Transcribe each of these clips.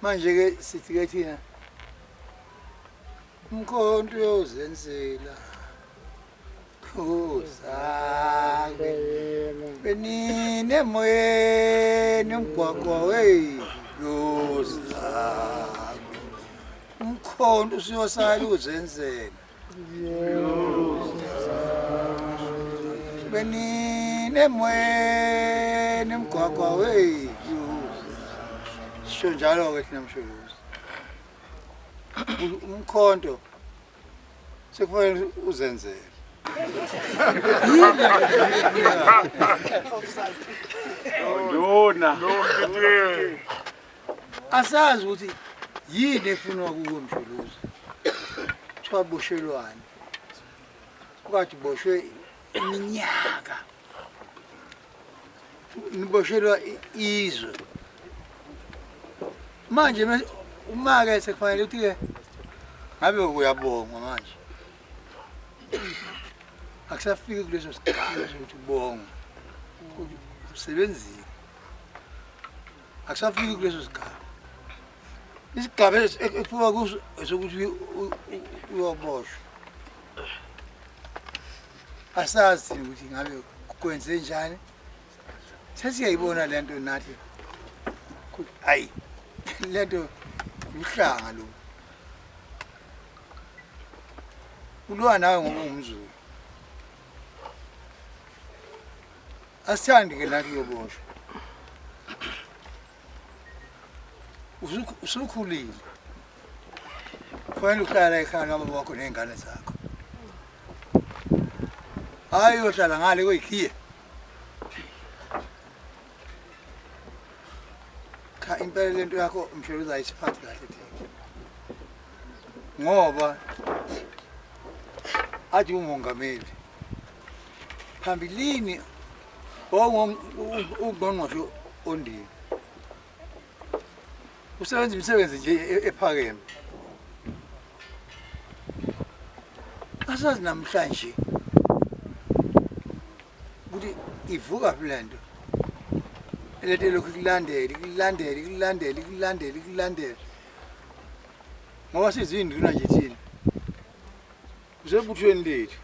Manje ke sithi ke thina umkhonto uyozenzela uzakwe benine emoyeni umgwaqo wey yozakwe umkhonto usuyosala uzenzela benine emoyeni umgwaqo wey sisho njalo-ke thina msholozi umkhonto sekufanele uzenzele Nduna. Asazi ukuthi yini efunwa kuwe Msholozi. Kuthiwa boshelwani. Kukade uboshwe iminyaka. Niboshelwa izwe. Manje uma-ke sekufanele ukuthi-ke ngabe uyabongwa manje. Akusafiki kuleso sigaba sokuthi ubongwe. Usebenzile. Akusafiki kuleso sigaba. Isigaba ekufika kuso esokuthi uyoboshwa. Asazi ukuthi ngabe kwenze njani. Sesiyayibona lento nathi. Hayi lento uhlanga lo. Ulwa nawe ngoba ungumZulu. Asithandi ke nathi uyoboshwa. Usukhulile. Kufanele uhlala ekhaya nobaba wakho ney'ngane zakho. Hhayi uyohlala ngale kweyikhiye. Cha impela lento yakho mshelo uzayisiphathi kahle thina. Ngoba athi umongameli phambilini ungqongqoshe ondini usebenza imisebenzi nje ephakeme asazi namhlanje ukuthi ivuka phi lento lento elokhu ikulandela ikulandela ikulandela ikulandela ikulandela ngoba sizinduna nje thina usebuthweni lethu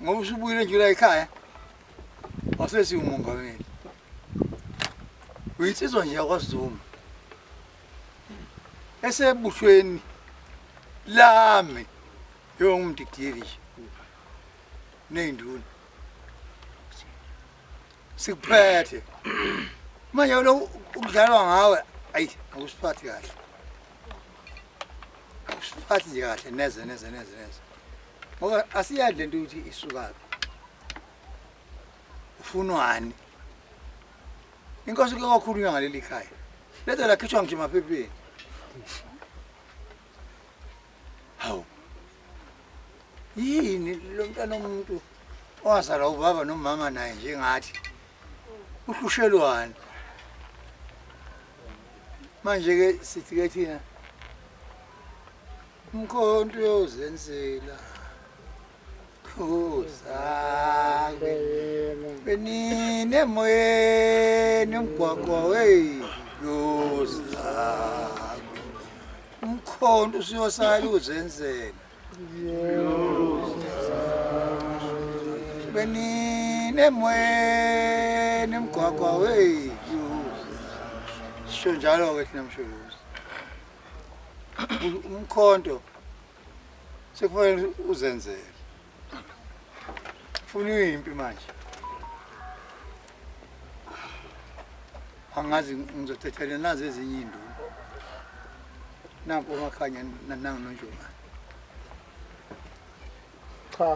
ngoba usubuyile nje la ekhaya wasesiwumongameli uyinsizwa nje yakwaZuma esebuthweni lami yongumdidiyeli nje ney'nduna sikuphethe manje lo ukudlalwa ngawe ayi akusiphathi kahle akusiphathi nje kahle neze neze neze neze ngoba asiyazi lento ukuthi isukaphi ufunwani inkosi ke kwakhulunywa ngaleli khaya leza lakhishwa ngisho emaphepheni hawu yini lo mntana omuntu owazalwa ubaba nomama naye njengathi uhlushelwani manje ke sithi ke thina umkhonto uyozenzela uzakwe benine emoyeni umgwaqo wey yozakwe umkhonto usuyosala uzenzela benine emoyeni umgwaqo wey sisho njalo-ke thina msholozi umkhonto sekufanele uzenzele funa impi manje angazi ngizothathela nazi ezinye iy'nduna nampo omakhanya nangu nonjomane cha.